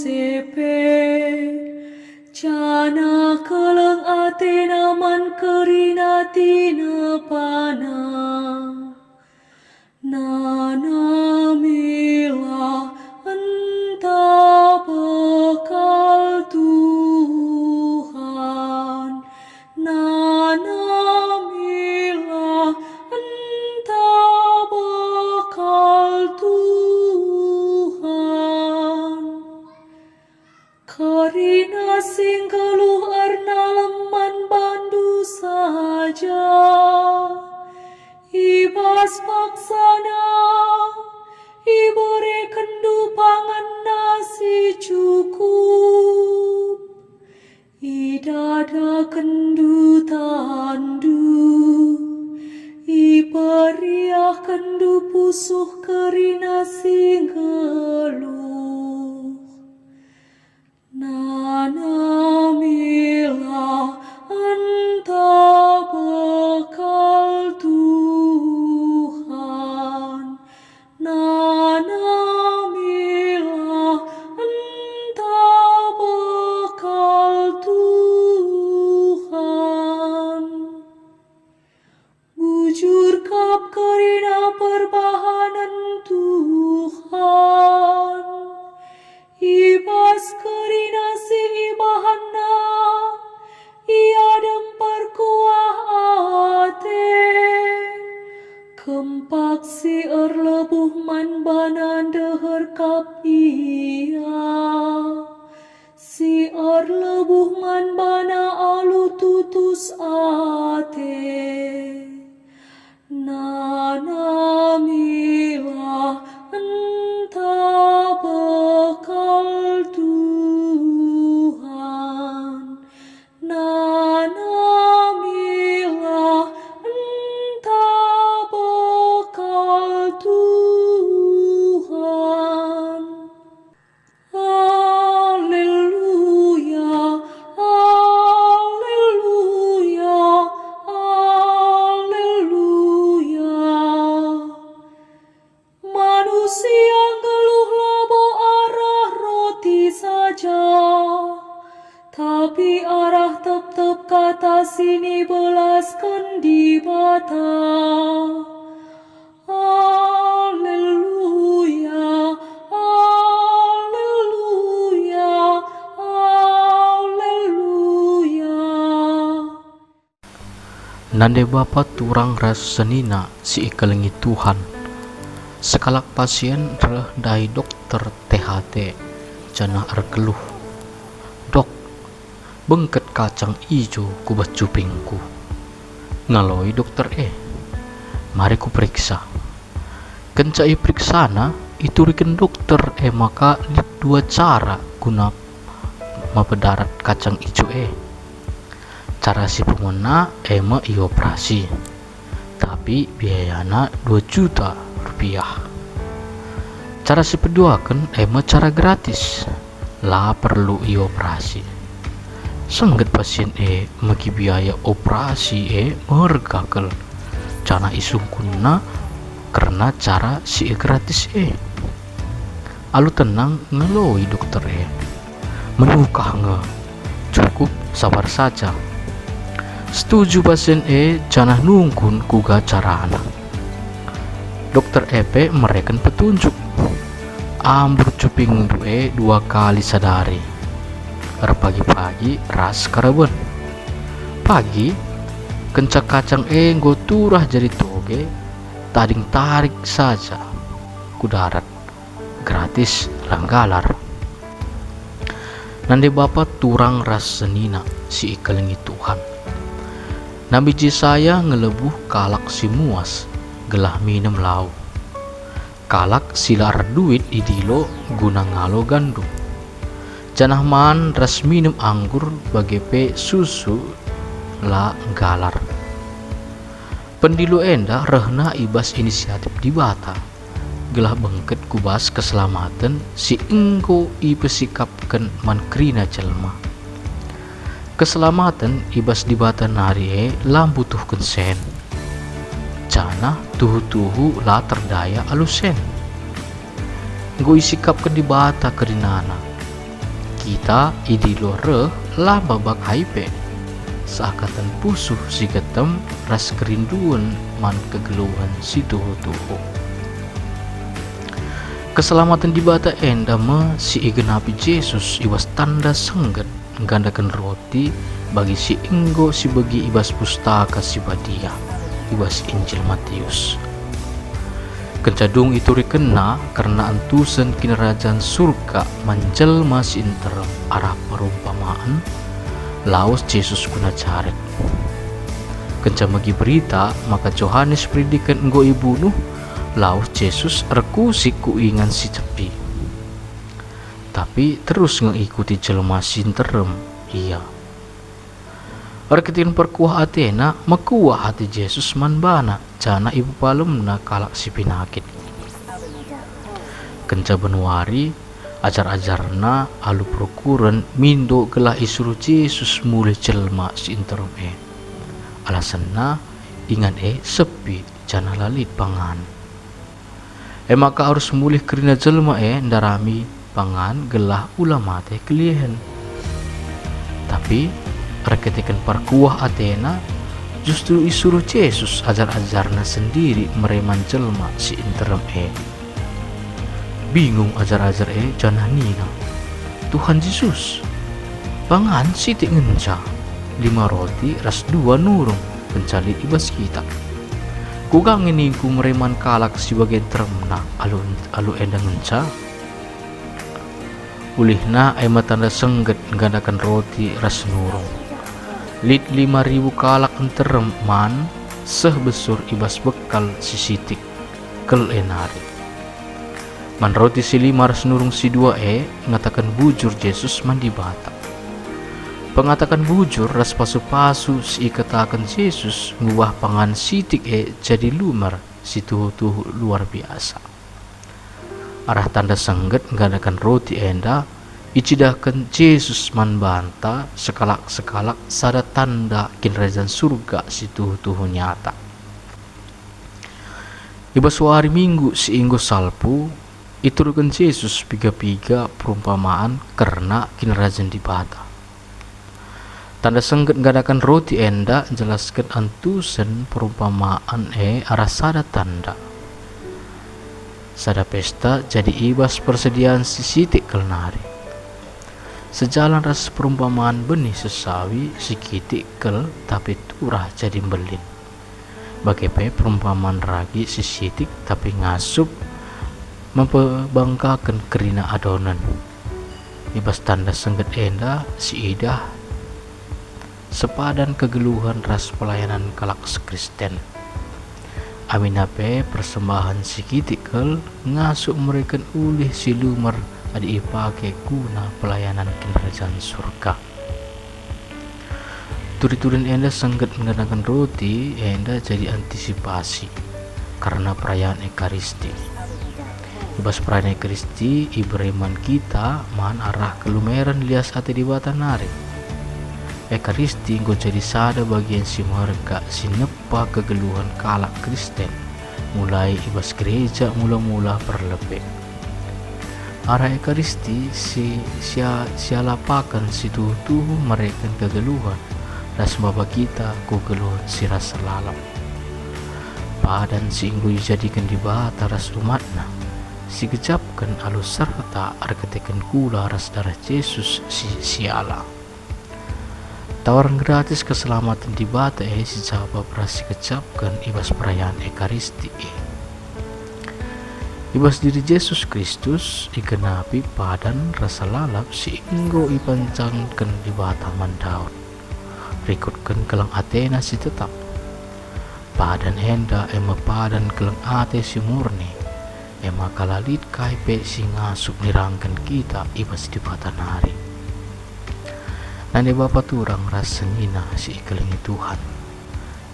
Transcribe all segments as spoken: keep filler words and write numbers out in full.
Tepe, janah keleng atena man kerina tinepana. Nanamilah enta bekal Tuhan, nanamilah enta bekal Tuhan. Kerina si nggeluh ernalem man bandu saja. I bas paksana iberekenndu pangan nasi cukup. Idadakenndu tandu, iperiahkenndu pusuh kerina si nggeluh. Nanamilah enta bekal Tuhan, nanamilah enta bekal Tuhan. Bujur kap kerina perbahanen Tuhan. I bas kerina si ibahanna, ia dem perkuah ate. Kempak si erlebuh man bana ndeher kap ia. Si erlebuh man bana alu tutus ate. Nanamilah enta bekal Tuhan. Nanamilah enta bekal Tuhan. Aleluya, aleluya, aleluya. Manusia nggeluh labo arah roti saja, tapi arah tep-tep kata si nibelasken Dibata. Aleluya, aleluya, aleluya. Nande bapa turang ras senina si ikelengi Tuhan. Sekalak pasien reh ndai dokter T H T, janah ergeluh, "Dok, bengket kacang ijo ku bas cupingku," ngaloi dokter e. "Mari kuperiksa." Kenca iperiksana, ituriken dokter e maka lit dua cara guna mapadarat kacang ijo e. Cara si pemena e me ioperasi, tapi biayana dua juta rupiah. Cara si peduaken e me cara gratis, la perlu ioperasi. Sengget pasien e megi biaya operasi e merga kal, janah isungkunna kerna cara si gratis e. Alu tenang ngeloi dokter e. Menukah nge. Cukup sabar saja. Setuju pasien e janah nungkun kuga carana. Dokter e pe mereken petunjuk. Ambur cupingndu e dua kali sadari. Erpagi-pagi ras karaben. Pagi, kenca kacang e enggo turah jadi toge, tading tarik saja ku darat. Gratis, la nggalar. Nande bapa turang ras senina si ikelengi Tuhan. Nabi Jesaya ngelebuh kalak si muas gelah minem lau. Kalak si la erduit idilo guna ngalo gandum. Janah man ras minem anggur bage pe susu la nggalar. Pendilo enda rehna i bas inisiatif Dibata. Gelah bengket ku bas keselamaten si enggo ipesikapken man kerina jelma. Keselamaten i bas Dibata nari e la mbutuhken sen, janah tuhu-tuhu la terdaya alu sen. Enggo isikapken Dibata kerinana. Kita idilo reh la mbaba kai pe, seakatan pusuh si getem ras kerinduen man kegeluhen si tuhu-tuhu. Keselamaten Dibata enda me si igenapi Jesus i bas tanda sengget nggandaken roti bagi si enggo sibegi i bas Pustaka Si Badia, i bas Injil Matius. Kenca dung iturikenNa kerna antusen Kinirajan Surga man jelma si nterem arah perumpamaan, lawes Jesus ku Najaret. Kenca megi berita maka Johanes Peridiken enggo ibunuh, lawes Jesus erkusik ku ingan si cepi. Tapi terus nge ikuti jelma si nterem ia. Erkiteken perkuah atena, mekuah ate Jesus man bana, janah ipepalemna kalak si penakit. Kenca banwari, ajar-ajarNa alu perukuren mindo gelah isuruh Jesus mulih jelma si nterem e. Alasenna, ingan e sepi janah la lit pangan. E maka arus mulih kerina jelma e ndarami pangan gelah ula mate kelihen. Tapi erkiteken perkuah atena, justru isuruh Jesus ajar-ajarNa sendiri mere man jelma si nterem e. Bingung ajar-ajar e janah nina, "Tuhan Jesus, pangan sitik ngenca, lima roti ras dua nurung kenca lit i bas kita. Kuga nge ningku mere man kalak si bage nteremna alu, alu enda ngenca?" Ulihna e me tanda sengget nggandaken roti ras nurung. Lit lima ribu kalak nterem man seh besur i bas bekal si sitik kel e nari. Man roti si lima ras nurung si dua e ngataken bujur Jesus man Dibata. Pengataken bujur ras pasu-pasu si ikataken Jesus ngubah pangan sitik e jadi lumer si tuhu-tuhu luar biasa. Arah tanda sengget nggandaken roti enda, icidahken Jesus man banta sekalak-sekalak sada tanda Kinirajan Surga si tuhu-tuhu nyata. I bas wari Minggu si enggo salpu, iturken Jesus piga-piga perumpamaan kerna Kinirajan Dibata. Tanda sengget nggandaken roti enda njelasken antusen perumpamaan e arah sada tanda. Sada pesta jadi i bas persedian si sitik kal nari. Sejalan ras perumpamaan benih sesawi si kitik kal tapi turah jadi mbelin. Bage pe perumpaman ragi si sitik tapi ngasup mempebangkaken kerina adonen. I bas tanda sengget enda siidah sepadan kegeluhen ras pelayanan kalak si Kristen. Aminna pe persembahen si kitik kal ngasup mereken ulih si lumer adi ipake guna pelayanan Kinirajan Surga. Turi-turin enda sengget nggandaken roti enda jadi antisipasi kerna perayaan Ekaristi. I bas perayaan Ekaristi ibere man kita man arah kelumeren lias ate Dibata nari. Ekaristi enggo jadi sada bagian si mergak si nepa kegeluhen kalak Kristen, mulai i bas gereja mula-mula perlebe. Arah Ekaristi si sia-, sialapaken si tuhu-tuhu mereken kegeluhen ras maba kita ku geluhen si ras erlalap. Padan si enggo ijadiken Dibata ras umatNa, si gejapken alu serta erkiteken kula ras darah Jesus si siala. Tawaren gratis keselamaten Dibata e sicabap ras sigejapken i bas perayaan Ekaristi e. I bas diri Jesus Kristus igenapi padan rasa lalap si enggo ipancangken Dibata man Daud, rikutken keleng ateNa si tetap. Padan enda e me padan keleng ate si murni, e maka la lit kai pe si ngasup nirangken kita i bas Dibata nari. Nande bapa turang ras senina si ikelengi Tuhan,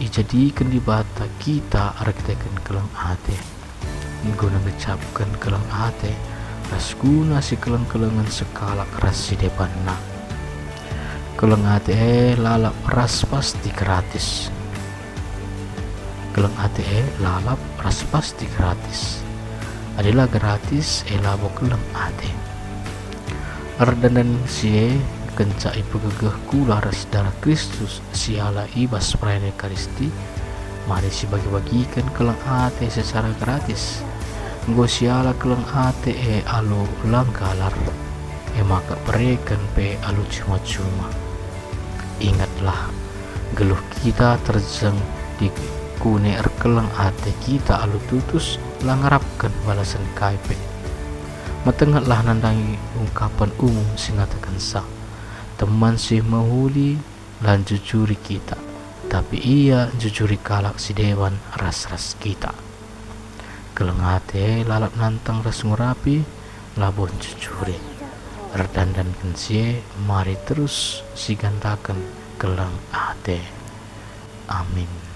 ijadiken Dibata kita erkiteken keleng ate, guna ngecapken keleng ate ras guna sikeleng-kelengen sekalak ras si debanna. Keleng ate e lalap ras pasti gratis. Keleng ate e lalap ras pasti gratis. Adi la gratis, e labo keleng ate. Erdandan si e, kenca ipegegehkulah ras dareh Kristus siala i bas perayan Ekaristi, mari sibagi-bagiken keleng ate secara gratis. Enggo siala keleng ate e alu la nggalar, e maka bereken pe alu cuma-cuma. Ingetlah, geluh kita terjeng dikune erkeleng ate kita alu tutus, la ngarapken balasen kai pe. Metengetlah nandangi ungkapen umum si ngatakenca, "Teman si mehuli la njujuri kita, tapi ia njujuri kalak si deban ras-ras kita." Keleng ate lalap nantang ras ngurapi, labo njujuri. Erdandanken si e, mari terus sigandaken keleng ate. Amin.